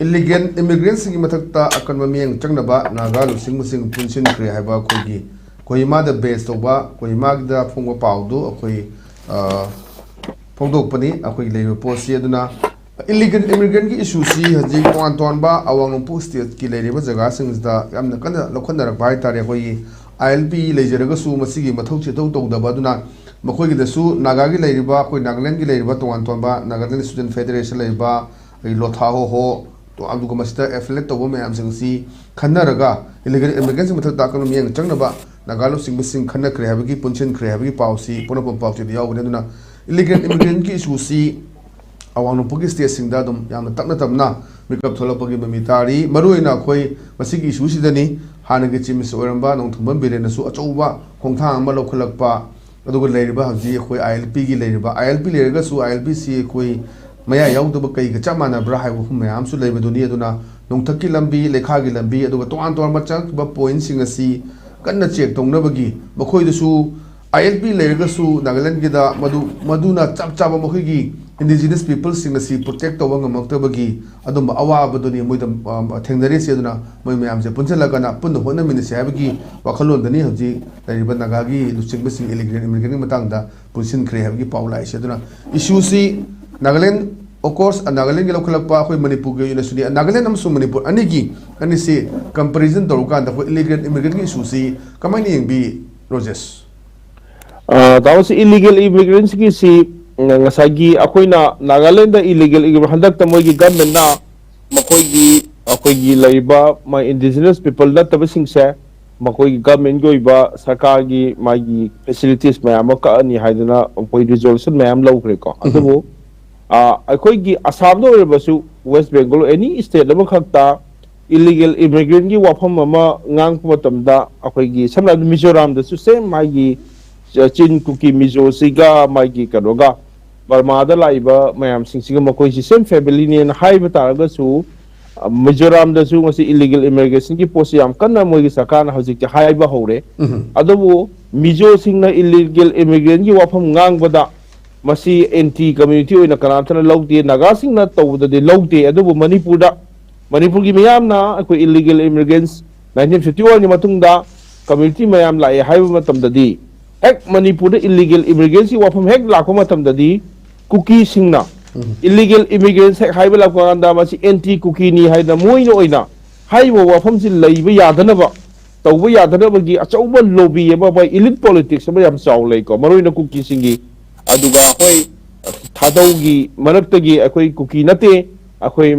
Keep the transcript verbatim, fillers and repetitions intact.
Illegal ꯏꯃꯤꯒ꯭ꯔꯦꯟꯁꯤꯡꯒꯤ ꯃꯊꯛꯇ ꯑꯀꯟꯕ ꯃꯤꯠꯌꯦꯡ ꯆꯪꯅꯕ ꯅꯥꯒꯥ ꯂꯨꯆꯤꯡꯕꯁꯤꯡ ꯄꯨꯟꯁꯤꯟꯈ꯭ꯔꯦ ꯍꯥꯏꯕ ꯑꯩꯈꯣꯏꯒꯤ ꯀꯣꯍꯤꯃꯥꯗ ꯕꯦꯁ ꯇꯧꯕ ꯀꯣꯍꯤꯃꯥꯒꯤꯗ ꯐꯣꯡꯕ ꯄꯥꯎꯗꯨ ꯑꯩꯈꯣꯏ, ꯑ, ꯐꯣꯡꯗꯣꯛꯄꯅꯤ꯫ ꯑꯩꯈꯣꯏꯒꯤ ꯂꯩꯔꯤꯕ ꯄꯣꯠꯁꯤ ꯑꯗꯨꯅ ꯏꯂꯤꯒꯦꯜ ꯏꯃꯤꯒ꯭ꯔꯦꯟꯒꯤ ꯏꯁꯨꯁꯤ ꯍꯧꯖꯤꯛ ꯇꯣꯉꯥꯟ ꯇꯣꯉꯥꯟꯕ ꯑꯋꯥꯡ ꯅꯣꯡꯄꯣꯛ ꯁ꯭ꯇꯦꯠꯀꯤ ꯂꯩꯔꯤꯕ ꯖꯒꯥꯁꯤꯡꯁꯤꯗ ꯌꯥꯝꯅ ꯀꯟꯅ ꯂꯧꯈꯠꯅꯔꯛꯄ ꯍꯥꯏꯇꯥꯔꯦ꯫ ꯑꯩꯈꯣꯏꯒꯤ ꯑꯥꯏ ꯑꯦꯜ ꯄꯤ ꯂꯩꯖꯔꯒꯁꯨ ꯃꯁꯤꯒꯤ ꯃꯊꯧꯁꯤ ꯏꯇꯧ ꯇꯧꯗꯕ ꯑꯗꯨꯅ ꯃꯈꯣꯏꯒꯤꯗꯁꯨ ꯅꯥꯒꯥꯒꯤ ꯂꯩꯔꯤꯕ, ꯑꯩꯈꯣꯏ ꯅꯥꯒꯥꯂꯦꯟꯒꯤ ꯂꯩꯔꯤꯕ ꯇꯣꯉꯥꯟ ꯇꯣꯉꯥꯟꯕ ꯅꯥꯒꯥꯂꯦꯟ ꯁ꯭ꯇꯨꯗꯦꯟꯠ ꯐꯦꯗꯔꯦꯁꯟ ꯂꯩꯔꯤꯕ, ꯑꯩ ꯂꯣꯊꯥ ꯍꯣꯍꯣ, ꯇꯣ-, ꯑꯗꯨꯒ ꯃꯁꯤꯗ ꯑꯦꯐꯤꯂꯦꯠ ꯇꯧꯕ ꯃꯌꯥꯝꯁꯤꯡ ꯑꯁꯤ ꯈꯟꯅꯔꯒ ꯏꯂꯤꯒꯦꯜ ꯏꯃꯤꯒ꯭ꯔꯦꯟꯁꯤꯡ ꯃꯊꯛꯇ ꯑꯀꯟꯕ ꯃꯤꯠꯌꯦꯡ ꯆꯪꯅꯕ ꯅꯥꯒꯥ ꯂꯨꯆꯤꯡꯕꯁꯤꯡ ꯈꯟꯅꯈ꯭ꯔꯦ ꯍꯥꯏꯕꯒꯤ, ꯄꯨꯟꯁꯤꯟꯈ꯭ꯔꯦ ꯍꯥꯏꯕꯒꯤ ꯄꯥꯎꯁꯤ ꯄꯣꯛꯅꯐꯝ ꯄꯥꯎꯆꯦꯗ ꯌꯥꯎꯕꯅꯤ꯫ ꯑꯗꯨꯅ ꯏꯂꯤꯒꯦꯜ ꯏꯃꯤꯒ꯭ꯔꯦꯟꯒꯤ ꯏꯁꯨꯁꯤ ꯑꯋꯥꯡ ꯅꯣꯡꯄꯣꯛꯀꯤ ꯁ꯭ꯇꯦꯠꯁꯤꯡꯗ ꯑꯗꯨꯝ ꯌꯥꯝꯅ ꯇꯞꯅ ꯇꯞꯅ ꯃꯤꯀꯞ ꯊꯣꯛꯂꯛꯄꯒꯤ ꯃꯃꯤ ꯇꯥꯔꯤ꯫ ꯃꯔꯨꯑꯣꯏꯅ ꯑꯩꯈꯣꯏ ꯃꯁꯤꯒꯤ ꯏꯁꯨꯁꯤꯗꯅꯤ ꯍꯥꯟꯅꯒꯤ ꯆꯤꯐ ꯃꯤꯅꯤꯁꯇꯔ ꯑꯣꯏꯔꯝꯕ ꯅꯣꯡꯊꯣꯝꯕꯝ ꯕꯤꯔꯦꯟꯅꯁꯨ ꯑꯆꯧꯕ ꯈꯣꯡꯊꯥꯡ ꯑꯃ ꯂꯧꯈꯠꯂꯛꯄ, ꯑꯗꯨꯒ ꯂꯩꯔꯤꯕ ꯍꯧꯖꯤꯛ ꯑꯩꯈꯣꯏ ꯑꯥꯏ ꯑꯦꯜ ꯄꯤꯒꯤ ꯂꯩꯔꯤꯕ, ꯑꯥꯏ ꯑꯦꯜ ꯄꯤ ꯂꯩꯔꯒꯁꯨ ꯑꯥꯏ ꯑꯦꯜ ꯄꯤꯁꯤ ꯑꯩꯈꯣꯏ ꯃꯌꯥ ꯌꯥꯎꯗꯕ ꯀꯩꯒ ꯆꯞ ꯃꯥꯟꯅꯕ꯭ꯔꯥ ꯍꯥꯏꯕ ꯋꯥꯐꯝ ꯃꯌꯥꯝꯁꯨ ꯂꯩꯕꯗꯨꯅꯤ꯫ ꯑꯗꯨꯅ ꯅꯣꯡꯊꯛꯀꯤ ꯂꯝꯕꯤ, ꯂꯩꯈꯥꯒꯤ ꯂꯝꯕꯤ, ꯑꯗꯨꯒ ꯇꯣꯉꯥꯟ ꯇꯣꯉꯥꯟꯕ ꯆꯪꯉꯛꯈꯤꯕ ꯄꯣꯏꯟꯠꯁꯤꯡ ꯑꯁꯤ ꯀꯟꯅ ꯆꯦꯛ ꯇꯧꯅꯕꯒꯤ, ꯃꯈꯣꯏꯗꯁꯨ ꯑꯥꯏ ꯑꯦꯜ ꯄꯤ ꯂꯩꯔꯒꯁꯨ ꯅꯥꯒꯥꯂꯦꯟꯒꯤꯗ ꯃꯗꯨ, ꯃꯗꯨꯅ ꯆꯞ ꯆꯥꯕ ꯃꯈꯣꯏꯒꯤ ꯏꯟꯗꯤꯖꯤꯅꯁ ꯄꯤꯄꯜꯁꯤꯡ ꯑꯁꯤ ꯄ꯭ꯔꯣꯇꯦꯛ ꯇꯧꯕ ꯉꯝꯃꯛꯇꯕꯒꯤ ꯑꯗꯨꯝꯕ ꯑꯋꯥꯕꯗꯨꯅꯤ ꯃꯣꯏꯗ, ꯑ, ꯊꯦꯡꯅꯔꯤꯁꯤ꯫ ꯑꯗꯨꯅ ꯃꯣꯏ ꯃꯌꯥꯝꯁꯦ ꯄꯨꯟꯁꯤꯜꯂꯒꯅ ꯄꯨꯟꯅ ꯍꯣꯠꯅꯃꯤꯟꯅꯁꯤ ꯍꯥꯏꯕꯒꯤ ꯋꯥꯈꯜꯂꯣꯟꯗꯅꯤ ꯍꯧꯖꯤꯛ ꯂꯩꯔꯤꯕ ꯅꯥꯒꯥꯒꯤ ꯂꯨꯆꯤꯡꯕꯁꯤꯡ ꯏꯂꯤꯒꯦꯜ ꯏꯃꯤꯒ꯭ꯔꯦꯟꯒꯤ ꯃꯇꯥꯡꯗ ꯄꯨꯟꯁꯤꯟꯈ꯭ꯔꯦ ꯍꯥꯏꯕꯒꯤ ꯄꯥꯎ ꯂꯥꯛꯏꯁꯦ꯫ ꯑꯗꯨꯅ ꯏꯁꯨꯁꯤ ꯅꯥꯒꯥꯂꯦꯟ, of course, ꯅꯥꯒꯥꯂꯦꯟꯒꯤ ꯂꯧꯈꯠꯂꯛꯄ ꯑꯩꯈꯣꯏ ꯃꯅꯤꯄꯨꯔꯒꯤ ꯑꯣꯏꯅꯁꯨꯅꯤ, ꯅꯥꯒꯥꯂꯦꯟ ꯑꯃꯁꯨꯡ ꯃꯅꯤꯄꯨꯔ ꯑꯅꯤꯒꯤ, ꯑꯅꯤꯁꯤ ꯀꯝꯄꯦꯔꯤꯖꯟ ꯇꯧꯔꯀꯥꯟꯗ ꯑꯩꯈꯣꯏ ꯏꯂꯤꯒꯦꯜ ꯏꯃꯤꯒ꯭ꯔꯦꯟꯒꯤ ꯏꯁꯨꯁꯤ ꯀꯃꯥꯏꯅ ꯌꯦꯡꯕꯤ, ꯔꯣꯖꯦꯁ? ꯑ, ꯇꯥꯃꯣꯁꯤ ꯏꯂꯤꯒꯦꯜ ꯏꯃꯤꯒ꯭ꯔꯦꯟꯁꯤꯒꯤꯁꯤ, ꯎꯝ, ꯉꯁꯥꯏꯒꯤ ꯑꯩꯈꯣꯏꯅ ꯅꯥꯒꯥꯂꯦꯟꯗ ꯏꯂꯤꯒꯦꯜ ꯏꯃꯤꯒ꯭ꯔꯦꯟ ꯍꯟꯗꯛꯇ ꯃꯣꯏꯒꯤ ꯒꯃꯦꯟꯅ ꯃꯈꯣꯏꯒꯤ, ꯑꯩꯈꯣꯏꯒꯤ ꯂꯩꯔꯤꯕ ꯃꯥ ꯏꯟꯗꯤꯖꯤꯅꯁ ꯄꯤꯄꯜ ꯅꯠꯇꯕꯁꯤꯡꯁꯦ ꯃꯈꯣꯏꯒꯤ ꯒꯃꯦꯟꯒꯤ ꯑꯣꯏꯕ ꯁꯔꯀꯥꯔꯒꯤ ꯃꯥꯒꯤ ꯐꯦꯁꯤꯂꯤꯇꯤꯁ ꯃꯌꯥꯝ ꯑꯃ ꯀꯛꯑꯅꯤ ꯍꯥꯏꯗꯅ ꯑꯩꯈꯣꯏ ꯔꯤꯖꯣꯂꯨꯁꯟ ꯃꯌꯥꯝ ꯂꯧꯈ꯭ꯔꯦꯀꯣ꯫ ꯎꯝ꯫ ꯑꯗꯨꯕꯨ, ꯑ, ꯑꯩꯈꯣꯏꯒꯤ ꯑꯁꯥꯝꯗ ꯑꯣꯏꯔꯕꯁꯨ, ꯋꯦꯁ ꯕꯦꯡꯒꯣꯜ, ꯑꯦꯅꯤ ꯁ꯭ꯇꯦꯠ ꯑꯃꯈꯛꯇ ꯏꯂꯤꯒꯦꯜ ꯏꯃꯤꯒ꯭ꯔꯦꯟꯒꯤ ꯋꯥꯐꯝ ꯑꯃ ꯉꯥꯡꯕ ꯃꯇꯝꯗ ꯑꯩꯈꯣꯏꯒꯤ ꯁꯝꯅ ꯍꯥꯏꯔꯕꯗ ꯃꯤꯖꯣꯔꯥꯝꯗꯁꯨ ꯁꯦꯝ ꯃꯥꯒꯤ ꯆ-, ꯆꯤꯟ ꯀꯨꯀꯤ ꯃꯤꯖꯣꯁꯤꯒ ꯃꯥꯒꯤ ꯀꯩꯅꯣꯒ ꯕꯔꯃꯥꯗ ꯂꯥꯛꯏꯕ ꯃꯌꯥꯝꯁꯤꯡꯁꯤꯒ ꯃꯈꯣꯏꯁꯤ ꯁꯦꯝ ꯐꯦꯃꯤꯂꯤꯅꯦꯅ ꯍꯥꯏꯕ ꯇꯥꯔꯒꯁꯨ, ꯑ, ꯃꯤꯖꯣꯔꯥꯝꯗꯁꯨ ꯉꯁꯤ ꯏꯂꯤꯒꯦꯜ ꯏꯃꯤꯒ꯭ꯔꯦꯁꯟꯒꯤ ꯄꯣꯠꯁꯤ ꯌꯥꯝ ꯀꯟꯅ ꯃꯣꯏꯒꯤ ꯁꯔꯀꯥꯔꯅ ꯍꯧꯖꯤꯛꯇꯤ ꯍꯥꯏꯕ ꯍꯧꯔꯦ꯫ ꯎꯝ꯫ ꯑꯗꯨꯕꯨ ꯃꯤꯖꯣꯁꯤꯡꯅ ꯏꯂꯤꯒꯦꯜ ꯏꯃꯤꯒ꯭ꯔꯦꯟꯒꯤ ꯋꯥꯐꯝ ꯉꯥꯡꯕꯗ ꯃꯁꯤ ꯑꯦꯟꯇꯤ ꯀꯝꯃ꯭ꯌꯨꯅꯤꯇꯤ ꯑꯣꯏꯅ ꯀꯅꯥꯝꯇꯅ ꯂꯧꯗꯦ, ꯅꯥꯒꯥꯁꯤꯡꯅ ꯇꯧꯕꯗꯗꯤ ꯂꯧꯗꯦ꯫ ꯑꯗꯨꯕꯨ ꯃꯅꯤꯄꯨꯔꯗ ꯃꯅꯤꯄꯨꯔꯒꯤ ꯃꯤꯌꯥꯝꯅ ꯑꯩꯈꯣꯏ ꯏꯂꯤꯒꯦꯜ ꯏꯃꯤꯒ꯭ꯔꯦꯟꯁ ꯅꯥꯏꯟꯇꯤꯟ ꯐꯤꯐꯇꯤ ꯋꯥꯟꯒꯤ ꯃꯇꯨꯡꯗ ꯀꯝꯃ꯭ꯌꯨꯅꯤꯇꯤ ꯃꯌꯥꯝ ꯂꯥꯛꯑꯦ ꯍꯥꯏꯕ ꯃꯇꯝꯗꯗꯤ, ꯍꯦꯛ ꯃꯅꯤꯄꯨꯔꯗ ꯏꯂꯤꯒꯦꯜ ꯏꯃꯤꯒ꯭ꯔꯦꯟꯁꯀꯤ ꯋꯥꯐꯝ ꯍꯦꯛ ꯂꯥꯛꯄ ꯃꯇꯝꯗꯗꯤ ꯀꯨꯀꯤꯁꯤꯡꯅ ꯏꯂꯤꯒꯦꯜ ꯏꯃꯤꯒ꯭ꯔꯦꯟꯁ ꯍꯦꯛ ꯍꯥꯏꯕ ꯂꯥꯛꯄ ꯀꯥꯟꯗ ꯃꯁꯤ ꯑꯦꯟꯇꯤ ꯀꯨꯀꯤꯅꯤ ꯍꯥꯏꯗꯅ ꯃꯣꯏꯅ ꯑꯣꯏꯅ ꯍꯥꯏꯔꯤꯕ ꯋꯥꯐꯝꯁꯤ ꯂꯩꯕ ꯌꯥꯗꯅꯕ, ꯇꯧꯕ ꯌꯥꯗꯅꯕꯒꯤ ꯑꯆꯧꯕ ꯂꯣꯕꯤ ꯑꯃ, ꯃꯣꯏ ꯏꯂꯤꯠ ꯄꯣꯂꯤꯇꯤꯛꯁ ꯑꯃ ꯌꯥꯝ ꯆꯥꯎ ꯂꯩꯀꯣ, ꯃꯔꯨ ꯑꯣꯏꯅ ꯀꯨꯀꯤꯁꯤꯡꯒꯤ꯫ ꯑꯗꯨꯒ ꯑꯩꯈꯣꯏ ꯊꯥꯗꯧꯒꯤ ꯃꯔꯛꯇꯒꯤ ꯑꯩꯈꯣꯏ ꯀꯨꯀꯤ ꯅꯠꯇꯦ, ꯑꯩꯈꯣꯏ